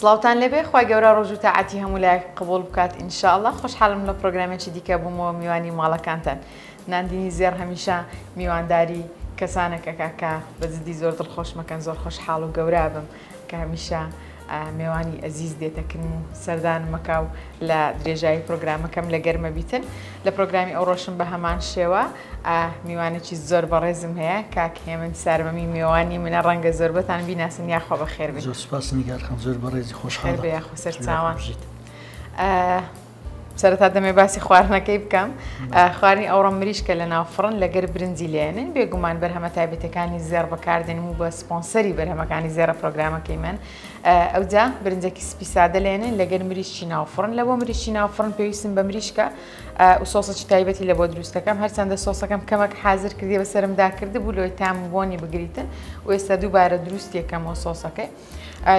سڵاوتان لێبێ خوای گەورە ڕۆژ و تاعەتی هەموو لایەک قبوڵ بکات ان شاء اللە خۆشحاڵم لە پرۆگرامێکی دیکە بوومەوە میوانی ماڵەکانتان ناندینی زێڕ هەمیشە میوانداری کەسانێکەکە کە بە جدی زۆر دڵخۆشمەکەن زۆر خۆشحاڵ و گەورە بم کە هەمیشە مێوانی ئەزیز دێتەکن و سەردانمەکە و لە درێژایی پرۆگرامەکەم لە گەرمە بیتن لە پرۆگرامی ئەوڕۆشم بە هەمان شێوە میوانێکی زۆر بەڕێزم هەیە کاک هێمن سارمەمی میوانی منە ڕەنگە زۆربەتان بیناسن یاخوا بەخێر بێن. زۆر سوپاس نیگار خان زۆر بەڕێزی خۆشحاڵم. خێر بێ یاخوا سەرچاوان. سەرەتا دەمێ باسی خواردنەکەی بکەم خواردنی ئەوڕۆ مریشکە لە ناو فڕن لەگەر برنجی لێنن بێگومان بەرهەمە تایبەتەکانی زێڕ بەکاردێنم و بە سپۆنسەری بەرهەمەکانی زێڕە پرۆگرامەکەی من ئەوجا برنجێکی سپی سادە لێنن لەگەر مریشکی ناو فڕن لە بۆ مریشکی ناو فڕن پێویستم بە مریشکە و سۆسەکی تایبەتی لە بۆ دروست دەکەم هەرچەندە سۆسەکەم کەمەک حازر کردی بەسەرمدا کردبوو لۆی تام و بۆنی بگریتن و ئێستا دووبارە دروست یەکەمەوە سۆسەکەی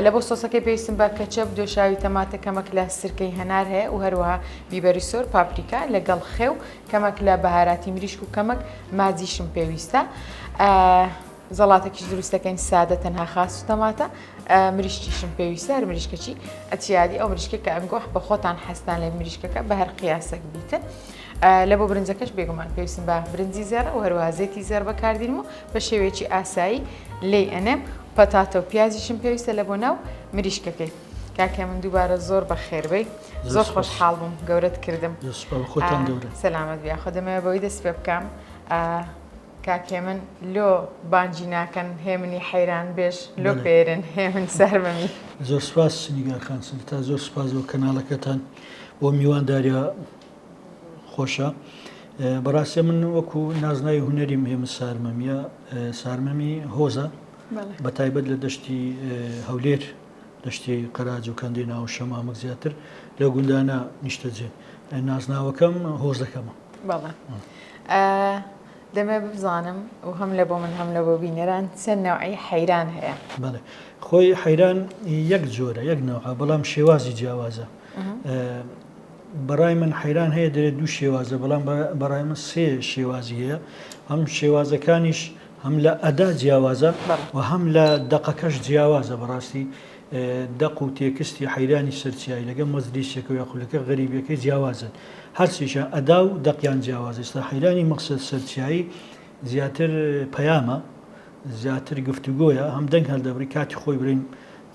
لە بۆ سۆسەکەی پێویستم بە کەچەپ دۆشاوی تەماتە کەمەک لە سرکەی هەنار هەیە و هەروەها بیبەری سۆر پاپریکا لەگەڵ خێو کەمەک لە بەهاراتی مریشک و کەمەک ماجیشم پێویستە. زەڵاتەکیش دروست دەکەین سادە تەنها خاس و تەماتە مریشکیشم پێویستە هەر مریشکەچی ئەچیادی ئەو مریشکە کە ئەنگۆح بە خۆتان حەستان لە مریشکەکە بە هەر قیاسێک بیتن لە بۆ برنجەکەش بێگومان پێویستم بە برنجی زێڕە و هەروەها زێتی زێڕ بەکاردینم و بە شێوەیەکی ئاسایی لێی ئەنێم پەتاتە و پیازیشم پێویستە لە بۆ ناو مریشکەکەی کاکە من دووبارە زۆر بەخێربێی زۆر خۆشحاڵ بووم گەورەت کردم سەلامەت بیا خۆ دەمەوێت بەوەی دەست پێ بکەم کاک هێمن لۆ بانگی ناکەن هێمنی حەیران بێژ لۆ پێرن هێمن سەرمەمی. زۆر سپاس نیگار خان سەرەتا زۆر سپاس بۆ کەناڵەکەتان بۆ میوانداریە خۆشە بەڕاستی من وەکو نازناوی هونەریم هێمن سارمەمیە سارمەمی هۆزە بە تایبەت لە دەشتی هەولێر دەشتی قەراج و کەندی ناو شەمامک زیاتر لە گوندانە نیشتەجێ نازناوەکەم هۆزەکەمە. بەڵێ دەمەوێت بزانم و هەم لە بۆ من هەم لە بۆ بینەران چەند نەوعی حەیران هەیە؟ بەڵێ خۆی حەیران یەک جۆرە یەک نەوعە بەڵام شێوازی جیاوازە بەڕای من حەیران هەیە دەرێت دوو شێوازە بەڵام بەڕای من سێ شێوازی هەیە هەم شێوازەکانیش هەم لە ئەدا جیاوازە و هەم لە دەقەکەش جیاوازە بەڕاستی دەق و تێکستی حەیرانی سەرچیایی لەگەڵ مەجلیسیەکە و یاخود لەگەڵ غەریبیەکەی جیاوازن هەرسێکیان ئەدا و دەقیان جیاوازە ئێستا حەیرانی مەقسەد سەرچیایی زیاتر پەیامە زیاتر گفتوگۆیە هەم دەنگ هەڵدەبڕی کاتی خۆی برین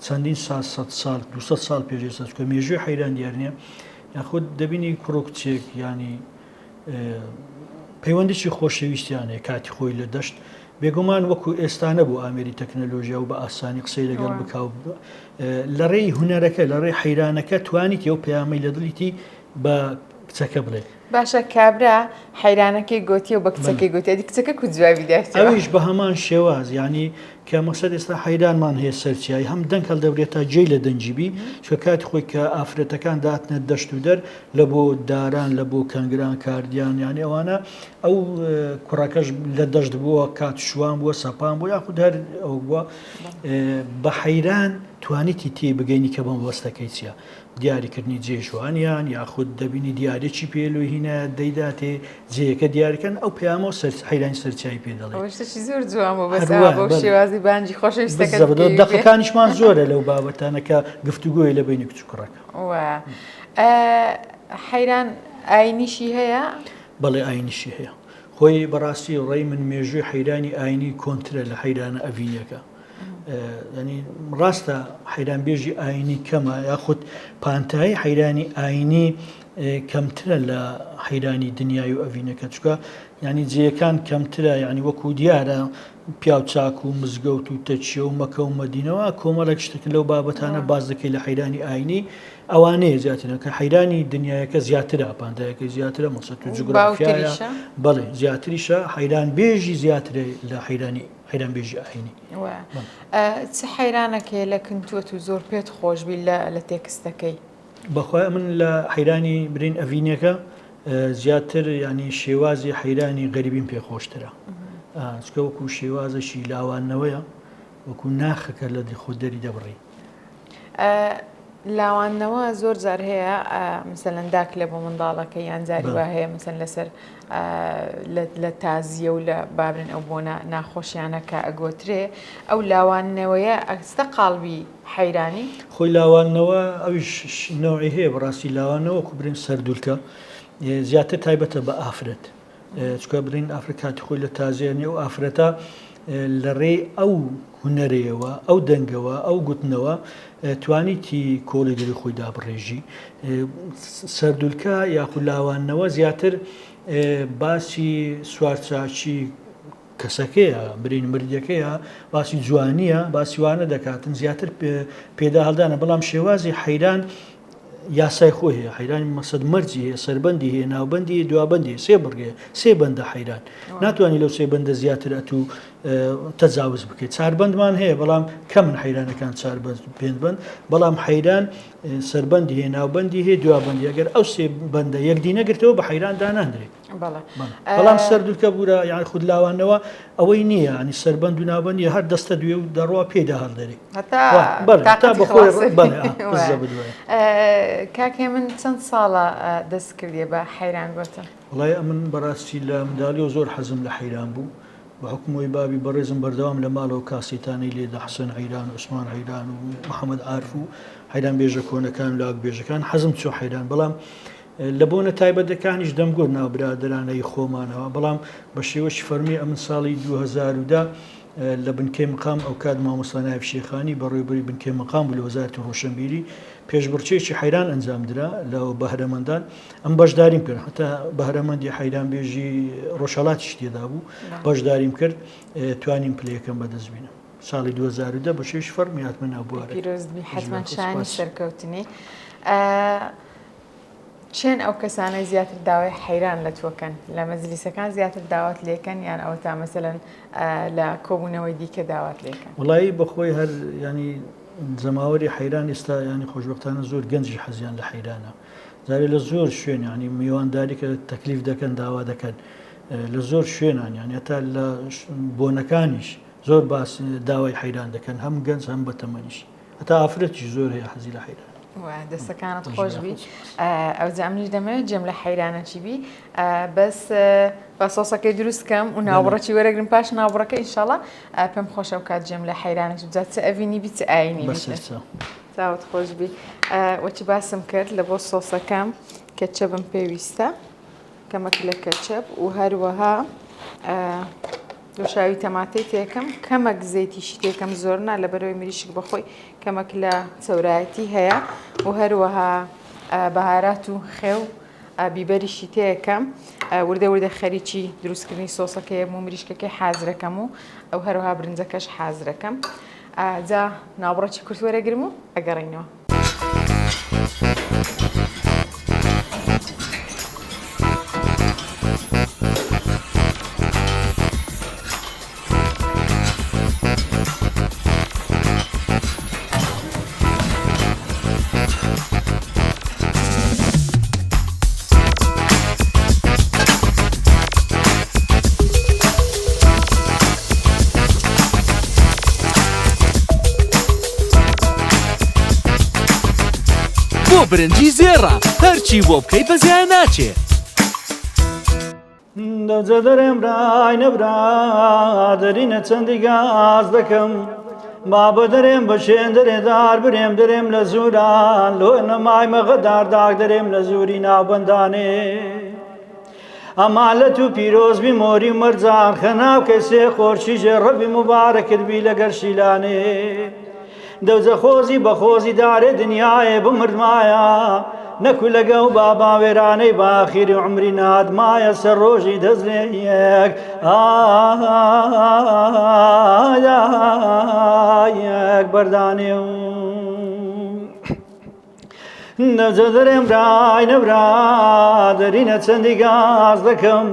چەندین سال سەد ساڵ 200 ساڵ پێش ئێستا چونکە مێژووی حەیران دیار نییە یاخود دەبینی کوڕ و کچێک یانی پەیوەندیی خۆشەویستیان هەیە کاتی خۆی لە دەشت بێگومان وەکو ئێستا نەبوو ئامێری تەکنەلۆژیا و بە ئاسانی قسەی لەگەڵ بکا و لە ڕێی هونەرەکە لە ڕێی حەیرانەکە توانیتی ئەو پەیامەی لە دڵیتی بە کچەکە بڵێ. باشە کابرا حەیرانەکەی گۆتیە و بە کچەکەی گۆتی ئەدی کچەکە کو جوابی دایتەوە؟ ئەویش بە هەمان شێواز یانی کە مەقسەد ئێستا حەیرانمان هەیە سەرچیایی هەم دەنگ هەڵدەبرێت تا جێی لە دەنگی بی چونکە کاتی خۆی کە ئافرەتەکان دەهاتنە دەشت و دەر لە بۆ داران لە بۆ کەنگران کاردیان یانی ئەوانە ئەو کوڕەکەش لە دەشت بووە کات شوان بووە سەپان بوو یاخود هەر ئەو بووە بە حەیران توانیتی تێ بگەینی کە بەمەبەستەکەی چییە دیاریکردنی جێی ژوانیان یاخود دەبینی دیارێکی پێ لۆی هینایە دەیداتێ جێیەکە دیارکەن ئەو پەیامە و سەر حەیرانی سەرچای پێ دەڵێ. ئەوە شتێکی زۆر جوان بوو بەس ئەوە بەو شێوازی بانگی خۆشەویستەکەت بکەوی پێ. دەقەکانیشمان زۆرە لەو بابەتانە کە گفتوگۆیە لە بەینی کچ و کوڕەکە. وایە. حەیران ئاینیشی هەیە؟ بەڵێ ئاینیشی هەیە. خۆی بەڕاستی ڕای من مێژووی حەیرانی ئاینی کۆنترە لە حەیرانە ئەڤینیەکە. ینی ڕاستە حەیرانبێژی ئاینی کەمە یاخود پانتایی حەیرانی ئاینی کەمترە لە حەیرانی دنیای و ئەڤینەکە چکە ینی جێیەکان کەمترە یعنی وەکو دیارە پیاو چاک و مزگەوت و تەچیە و مەکە و مەدینەوە کۆمەڵێک شتێک لەو بابەتانە باز دەکەی لە حەیرانی ئاینی ئەوانەیە زیاترە کە حەیرانی دنیایەکە زیاترە پانتایەکەی زیاترە مەسەت و جوگرافیایە بەڵێ زیاتریشە حەیران بێژی زیاترە لە حەیرانی حەیران بێژی ئاینی. چ حەیرانەک هەیە لە کنتوەت و زۆر پێت خۆش بی لە تێکستەکەی؟ بەخوای من لە حەیرانی برین ئەڤینەکە زیاتر ینی شێوازی حەیرانی غەریبیم پێ خۆشترە چکە وەکو شێوازەشی لاوانەوەیە وەکو ناخەکە لە خۆ دەری دەبڕی. لاواندنەوە زۆر جار هەیە مەسەلەن داک لە بۆ منداڵەکە یان جاری وا هەیە مەسەن لەسەر لە تازیە و لە بابرن ئەو بۆنە ناخۆشیانە کە ئەگۆترێ ئەو لاواندنەوەیە ئەستە قاڵبی حەیرانی. خۆی لاواندنەوە ئەویش نەوعی هەیە بەڕاستی لاواندنەوە وەکو برێن سەردولکە زیاتر تایبەتە بە ئافرەت چونکە بڵێین ئافرەت کاتی خۆی لە تازیانی ئەو ئافرەتە لە ڕێی ئەو هونەرەیەوە ئەو دەنگەوە ئەو گوتنەوە توانیتی کۆڵی دڵی خۆی دابڕێژی سەردولکە یاخود لاوانەوە زیاتر باسی سوارچاکی کەسەکەیە برین مردەکەیە باسی جوانیە باسی وانە دەکاتن زیاتر پێدا هەڵدانە بەڵام شێوازی حەیران یاسای خۆی هەیە حەیرانی مەسەد مەرجی هەیە سەربەندی هەیە ناوبەندی هەیە دوابەندی هەیە سێ بڕگەیە سێ بەندە حەیران ناتوانانی لەو سێ بەندە زیاتر ئەتوو تەجاوز بکەیت چاربەندمان هەیە بەڵام کەمن حەیرانەکان چار بەند پێنج بەند بەڵام حەیران سەربەندی هەیە ناوبەندی هەیە دوابەندی ئەگەر ئەو سێ بەندە یەکدی نەگرتەوە بە حەیران داناندرێت بەڵام سەردولکە بورە یان خود لاوانەوە ئەوەی نییە ینی سەربەند و ناوبەندی هەر دەستە دوێ و دەڕوا پێدا هەڵدەری کاکێ من چەند ساڵە دەست کردیە بە حەیران گوتن وڵای ئەمن بەڕاستی لە منداڵیەوە زۆر حەزم لە حەیران بوو بە حکومەوەی بابی بەڕێزم بەردەوام لە ماڵەوە کاسێتانەی لێدا حسێن حەیران و عوسمان حەیران و محەممەد عارف و حەیران بێژە کۆنەکان و لاک بێژەکان حەزم چۆ حەیران بەڵام لە بۆنە تایبەتەکانیش دەمگوت ناو برادەرانەی خۆمانەوە، بەڵام بە شێوەکی فەرمی ئەمن ساڵی 2010 لە بنکەی مقام ئەوکات مامۆستا نایف شێخانی بەڕێوەبەری بنکەی مقام بوو لە وەزارەتی ڕۆشنبیری پێشبڕکێیەکی حەیران ئەنجام درا لە بەهرەمەندان ئەم بەشداریم کرد هەتا بەهرەمەندی حەیرانبێژی ڕۆژهەڵاتیش تێدا بوو بەشداریم کرد توانیم پلە یەکەم بەدەست بینم. ساڵی 2010 بە شێوەیەکی فەرمی هاتمە ناو بوارەکە. پیرۆزت بی حەتمەن شایانی سەرکەوتنی. کێن ئەو کەسانەی زیاتر داوای حەیران لە تۆکەن لە مەجلیسەکان زیاتر داوات لێکەن یان ئەوەتا مەسەلەن لە کۆبوونەوەی دیکە داوات لێکەن؟ وەڵایی بەخۆی هەر ینی جەماوەری حەیران ئێستا ینی خۆشبەختانە زۆر گەنجی حەزیان لە حەیرانە جارێ لە زۆر شوێن ینی میوانداری کە تەکلیف دەکەن داوا دەکەن لە زۆر شوێنان یان هەتا لە بۆنەکانیش زۆر باس داوای حەیران دەکەن هەم گەنج هەم بەتەمەنیش هەتا ئافرەتیش زۆر هەیە حەزی لە حەیران. دەستەکانت خۆش بی ئەوجا منیش دەمەوێت جێم لە حەیرانە چی بی بەس بە سۆسەکەی دروست کەم و ناوبڕەکی وەرەگرم پاش ناوبڕەکە ئینشاڵا پێم خۆشە و کات جێم لە حەیرانە جا چ ئەڤینی بی چ ئاینی چاوت خۆش بی وەچی باسم کرد لە بۆ سۆسەکەم کە چەبم پێویستە کەمەک لە کەچەپ و هەروەها دۆشاوی تەماتەی تێکەم کەمەک زەیتیشی تێکەم زۆر نا لەبەرەوەی مریشک بەخۆی کەمەک لە چەورایەتی هەیە و هەروەها بەهارات و خێو بیبەریشی تێکەم وردە وردە خەریکی دروستکردنی سۆسەکەی و مریشکەکەی حازرەکەم و ئەو هەروەها برنجەکەش حازرەکەم جا ناوبڕەکی کورت وەرەگرم و ئەگەڕینەوە. بۆ برنجی زێڕە هەرچی بۆ بکەی بە زیان ناچێ. دەجە دەرێم برای نەبرا دەرینە چەندی گاز دەکەم بابە دەرێم بە شێن دەرێ دار برێم دەرێم لە زوران لۆ نەمای مەغەدار داک دەرێم لە زوری ناوبەندانێ ئەمان لە تو پیرۆز بی مۆری و مەرجان خەناو کەسێ خۆرچی ژێ ڕەبی موبارەکت بی لەگەر شیلانێ دەوجە خۆزی بە خۆزی دارێ دنیاێ بمردمایە نەکو لەگەو بابا وێرانەی باخیری عمری نادمایە سەر ڕۆژی دەست لێ یەک یەک بەردانێ و نەجە دەرێم برای نەبرا دەرینە چەندی گاز دەکەم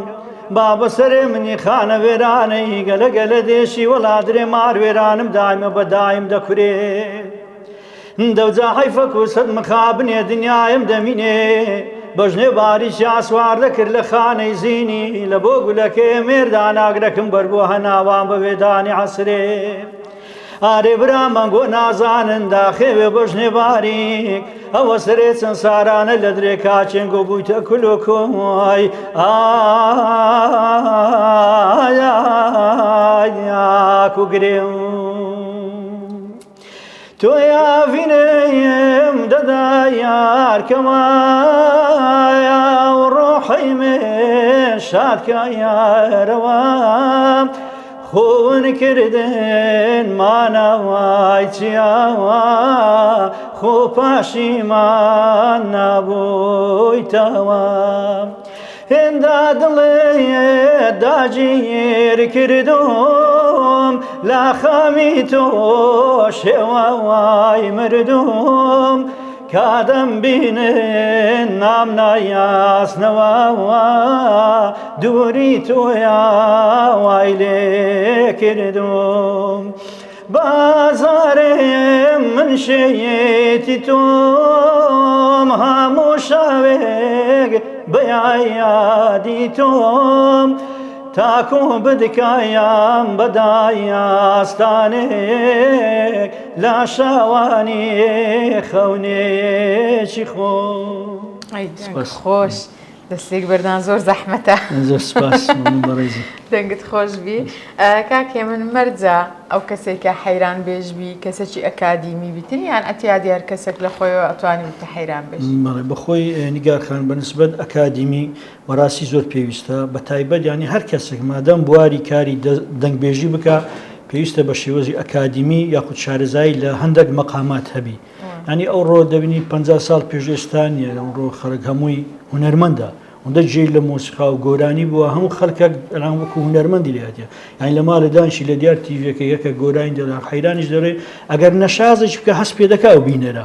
با بەسەرێ منی خانە وێرانەی گەلە گەلە دێشی وەڵا درێ مار وێرانم دایمە بە دایم دەکورێ دەوجا حەیفەک و سەد مخابنێ دنیایم دەمینێ بەژنێ باریش ئاسوار دەکرد لە خانەی زینی لە بۆ گولەکێ مێرداناگرەکم بەر بۆ هەناوان بە وێدانی عەسرێ. ئارێ برا مەنگۆ نازانن داخێوێ بەژنێ باریک ئەوە سەرێ چەند سارانە لە درێ کاچێنگۆ بوویتە کول و کۆی ئاکو گرێ تۆ یاڤینێم دەدا یار کەمایە و ڕۆحی من شاد کە یارەوە خۆون کردن مانەوای چیاوە خۆ پاشیمان نابوویتەوە هێندا دڵێ داگیر کردوم لا خامی تۆ شێوەوای مردوم کادەم بینن نام نایاسنەوە دووری تۆیا وای لێ کردوم بازارێم من شێتی تۆم هەموو شەوێک بە یادی تۆم تاکۆ بدکایام بەدایاستانێک لا شاوانی خەونێکی خۆ خۆش دەست لێک بەردان زۆر زەحمەتە. زۆر سپاس مەمنون بەڕێزی. دەنگت خۆش بی کاک هێمن مەرجە ئەو کەسێک کە حەیران بێژ بی کەسێکی ئەکادیمی بیتن یان ئەتیادی هەر کەسێک لە خۆیەوە ئەتوانی بتە حەیران بێژ؟ بەڵێ بەخۆی نیگار خان بە نسبەت ئەکادیمی بەڕاستی زۆر پێویستە بە تایبەت یانی هەر کەسێک مادەم بواری کاری دەنگبێژی بکا پێویستە بە شێوەزی ئەکادیمی یاخود شارەزایی لە هەندێک مەقامات هەبی یانی ئەوڕۆ دەبینی 50 ساڵ پێش ئێستا نییە ئەوڕۆ خەڵک هەمووی هونەرمەندە ئەوەندە جێی لە مۆسیقا و گۆرانی بووە هەموو خەڵکەک ئەلان وەکو هونەرمەندی لێ هاتیە یانی لە ماڵێ دانیشی لە دیار تیڤەکە یەکە گۆرانی دەڵێ حەیرانیش دەڵێ ئەگەر نەشازێکی بکە هەست پێ دەکا و بینەرە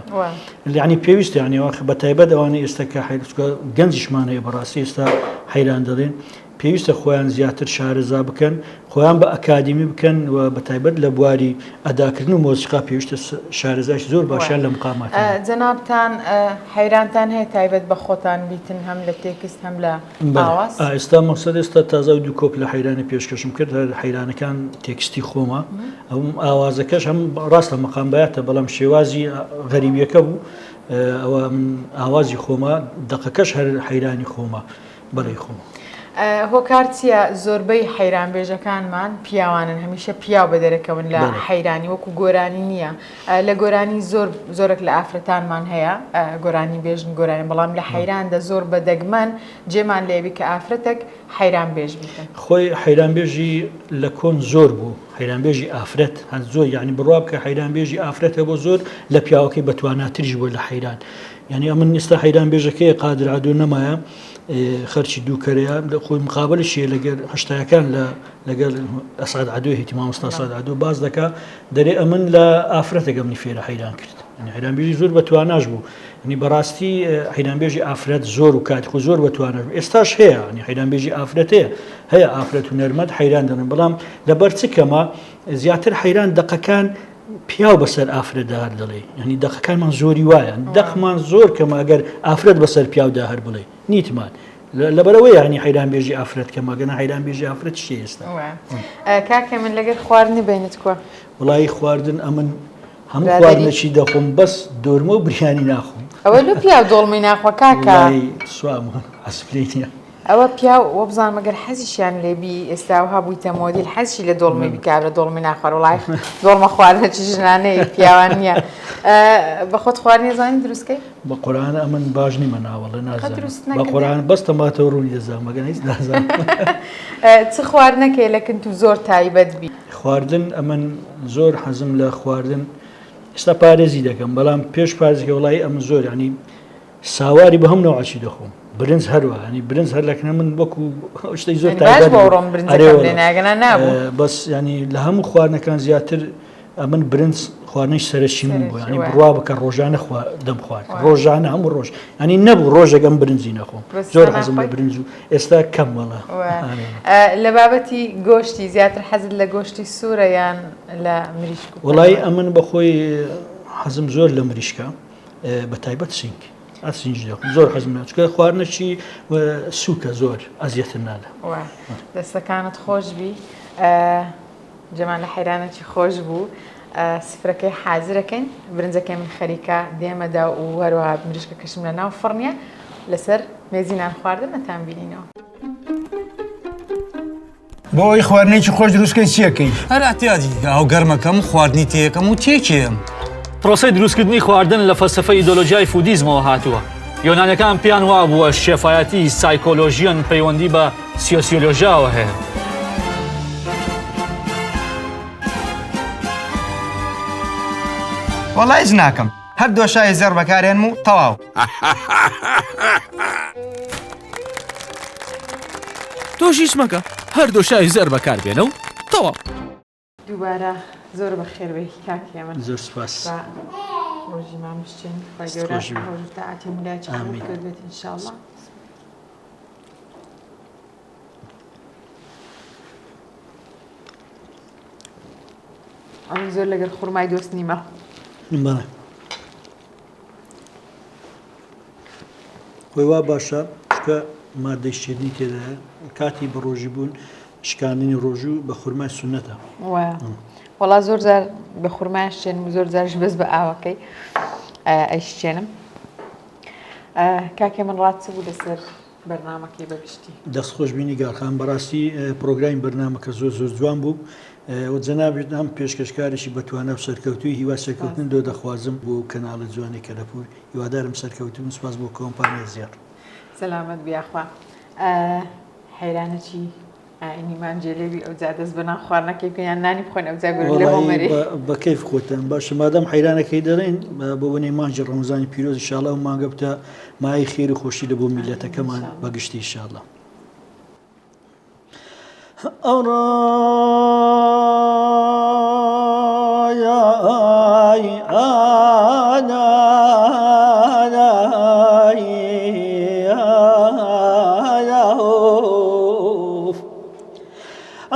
یعنی پێویستە یعنی وەخ بە تایبەت ئەوانە ئێستا کە حەیرچکە گەنجیشمان هەیە بەڕاستی ئێستا حەیران دەڵێن پێویستە خۆیان زیاتر شارەزا بکەن، خۆیان بە ئەکادیمی بکەن و بە تایبەت لە بواری ئەداکردن و مۆسیقا پێویستە شارەزایش زۆر باشیان لە مقامات هەبێت. جەنابتان حەیرانتان هەیە تایبەت بە خۆتان بیتن هەم لە تێکست هەم لە ئاواز؟ بەڵێ ئێستا مەقسەد ئێستا تازە ئەو دوو کۆپلە حەیرانە پێشکەشم کرد هەر حەیرانەکان تێکستی خۆمە ئەم ئاوازەکەش هەم ڕاستە مەقام بەیاتە بەڵام شێوازی غەریبیەکە بوو ئەوە من ئاوازی خۆمە دەقەکەش هەر حەیرانی خۆمە. بەڵێ خۆ. هۆکار چیە زۆربەی حەیران بێژەکانمان پیاوانن هەمیشە پیاو بە دەرەکەون لە حەیرانی وەکو گۆرانی نییە لە گۆرانی زۆر زۆرێک لە ئافرەتانمان هەیە گۆرانی بێژن گۆرانی بەڵام لە حەیراندا زۆر بە دەگمەن جێمان لێبی کە ئافرەتێک حەیران بێژ بیتن. خۆی حەیران بێژی لە کۆن زۆر بوو حەیران بێژی ئافرەت هەر زۆر یانی بڕوا بکە حەیران بێژی ئافرەت هەبوو زۆر لە پیاوەکەی بەتواناتریش بووە لە حەیران یانی ئەمن ئێستا حەیران بێژەکەی قادر عەدۆ نەمایە خەرچی دوو کەرەیە لە خۆی مقابلشی لەگەر هەشتاکان لە لەگەر ئەسعد عەدۆ هیتی مامۆستا سعد عەدۆ باز دەکا دەرێ ئەمن لە ئافرەتێک ئەمنی فێرە حەیران کرد یعنی حەیران بێژی زۆر بە تواناش بوو یعنی بەڕاستی حەیران بێژی ئافرەت زۆر و کات خۆ زۆر بە تواناش بوو ئێستاش هەیە یعنی حەیران بێژی ئافرەت هەیە هەیە ئافرەت هونەرمەند حەیران دەڵێن بەڵام لەبەر چ کەمە زیاتر حەیران دەقەکان پیاو بەسەر ئافرەتدا هەر دەڵێ یعنی دەقەکانمان زۆری وایە دەقمان زۆر کەمە ئەگەر ئافرەت بەسەر پیاودا هەر بڵێ نیتمان لەبەرەوە یعنی حەیران بێژی ئافرەت کەمە گەنا حەیران بێژی ئافرەت چی ئێستا کاکە من لەگەر خواردنی بینت کووە وڵی خواردن ئەمن هەموو خواردنەکی دەخۆم بەس دۆرمە و بریانی ناخۆم ئەوە لۆ پیاو دۆڵمی ناخۆ کاکە سوام ئەسپلێ نییە ئەوە پیاو وەبزانم ئەگەر حەزیشیان لێ بی ئێستا وها بوویتە مۆدیل حەزشی لە دۆڵمی بکا لە دۆڵمی ناخوار وڵای دۆڵمە خواردنەکی ژنانەیە پیاوان نییە بە خۆت خواردنی زانی دروستکەی بە قورئان ئەمن باش نیمە ناوەڵێ نازانم بە قورئان بەس تەماتە و ڕوونی دەزانم مەگەر هیچ نازانم چ خواردنەکەی لە کنت و زۆر تایبەت بی؟ خواردن ئەمن زۆر حەزم لە خواردن ئێستا پارێزی دەکەم بەڵام پێش پارێزی وڵی ئەمن زۆر ینی ساواری بە هەموو نەوعەکی دەخۆم برنج هەروە ینی برنج هەر لەکنە من وەکو شتێک زۆر تایبەت بۆ ڕۆم برنجەکەم لێ ناگەنا نابوو بەس ینی لە هەموو خواردنەکان زیاتر ئەمن برنج خواردنی سەرەکی من بوو ینی بڕوا بکە ڕۆژانە دەم خوارد ڕۆژانە هەموو ڕۆژ ینی نەبوو ڕۆژێک ئەم برنجی نەخۆم زۆر حەزم لە برنج و ئێستا کەم وەڵا لە بابەتی گۆشتی زیاتر حەزت لە گۆشتی سوورە یان لە مریشک وڵی ئەمن بەخۆی حەزم زۆر لە مریشکە بە تایبەت سینگ ئەسینج دەخۆم زۆر حەزم لە چونکە خواردنەکی سووکە زۆر ئەزیەتم نادا. دەستەکانت خۆش بی جەمان لە حەیرانەکی خۆش بوو. سفرەکەی حازرەکەین برنجەکەی من خەریکە دێمەدا و هەروەها مریشکەکەشم لە ناو فڕنیە لەسەر مێزی نان خواردن ئەتان بینینەوە. بۆ ئەوەی خواردنێکی خۆش دروستکەی چیەکەی؟ هەر ئەعتیادی ئاو گەرمەکەم خواردنی تێکەم و تێکێم. پرۆسەی دروستکردنی خواردن لە فەلسەفەی ئیدۆلۆژیای فودیزمەوە هاتووە. یۆنانیەکان پێیان وابووە شێفایەتی سایکۆلۆژیەن پەیوەندی بە سیۆسیۆلۆژیاوە هەیە. وەڵا هیچ ناکەم هەر دۆشاوی زێڕ بەکارێنم و تەواو. تۆش هیچ مەکە هەر دۆشاوی زێڕ بەکاربێنە و تەواو. دووبارە زۆر بەخێر بێی کاک هێمن. زۆر سوپاس. با ڕۆژی مام بشچێن. خوای دەست گەورە خۆش بێ. ڕۆژ و تاعەتی هەموو لایەکی قبوڵ ئامین. کردبێت ان شاء اللە. ئەمن زۆر لەگەر خورمای دۆست نیمە. بەڵێ. خۆی وا باشە چونکە مادەی شیرینی تێدایە کاتی بەڕۆژی بوون شکاندنی ڕۆژوو بە خورمای سونەتە. وایە وەڵا زۆر جار بە خورمای شێنم و زۆر جارش بەس بە ئاوەکەی ئەیشچێنم. کاکێ من ڕات چ بوو لەسەر بەرنامەکەی بە گشتی؟ دەست خۆش بی نیگار خان بەڕاستی پڕۆگرامی بەرنامەکە زۆر زۆر جوان بوو و جەنابت هەم پێشکەشکارێکی بەتوانا و سەرکەوتووی هیوای سەرکەوتن لۆ دەخوازم بۆ کەناڵە جوانەی کەلەپوور هیوادارم سەرکەوتوو بن سوپاس بۆ کۆمپانیای زێڕ. سەلامەت بی یاخوا حەیرانەچی ئاینیمان جێلێوی ئەوجا دەست بە نان خواردنەکەی بکەین یان نانی بخۆین ئەوجا گورگ لە وەڵایی هۆمەری. بە کەیف خۆتان باشە مادام حەیرانەکەی دەڵێن بە بۆنەی مانگی ڕەمەزانی پیرۆز ئیشاڵا ئەو مانگە بتە مایەی خێر و خۆشی لە بۆ میللەتەکەمان بە گشتی ئیشاڵا.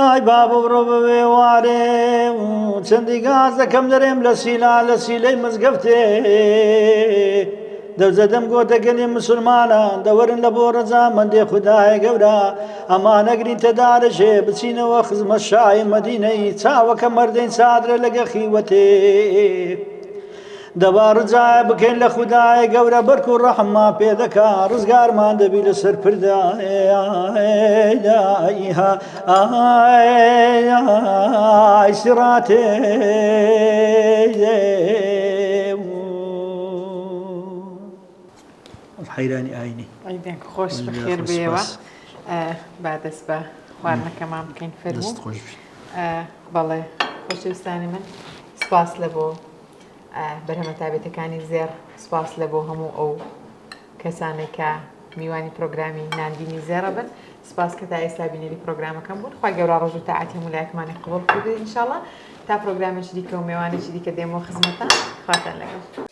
ئای بابە بڕۆ بەوێ وارێ چەندی گاز دەکەم دەرێم لە سیلا لە سیلەی مزگەفتێ دەوزەدەم گۆتە گەلی مسلمانان دەوەرن لە بۆ ڕەزامەندێ خودایە گەورە ئەمانەگرین تەدارەژێ بچینەوە خزمەت شای مەدینەی چاوەکە مەردەین چادرە لەگە خیوەتێ دەبا ڕجایە بکەین لە خودایە گەورە بەرکو ڕەحممان پێ دەکا ڕزگارمان دەبی لەسەر پردا سراتێ حەیرانی ئاینی. ئەی دەنگ خۆش بەخێر بێیەوە با دەست بە خواردنەکەمان بکەین فەرموو. دەست خۆش بی. بەڵێ خۆشەویستانی من سپاس لە بۆ بەرهەمە تایبەتەکانی زێڕ سپاس لە بۆ هەموو ئەو کەسانێک کە میوانی پرۆگرامی ناندینی زێڕە بن سپاس کە تا ئێستا بینەری پرۆگرامەکەم بوون خوای گەورە ڕۆژ و تاعەتی هەموو لایەکمانی قبوڵ کردێت ئینشاءڵڵا تا پرۆگرامێکی دیکە و مێوانێکی دیکە دێمەوە خزمەتان خواتان لەگەڵ.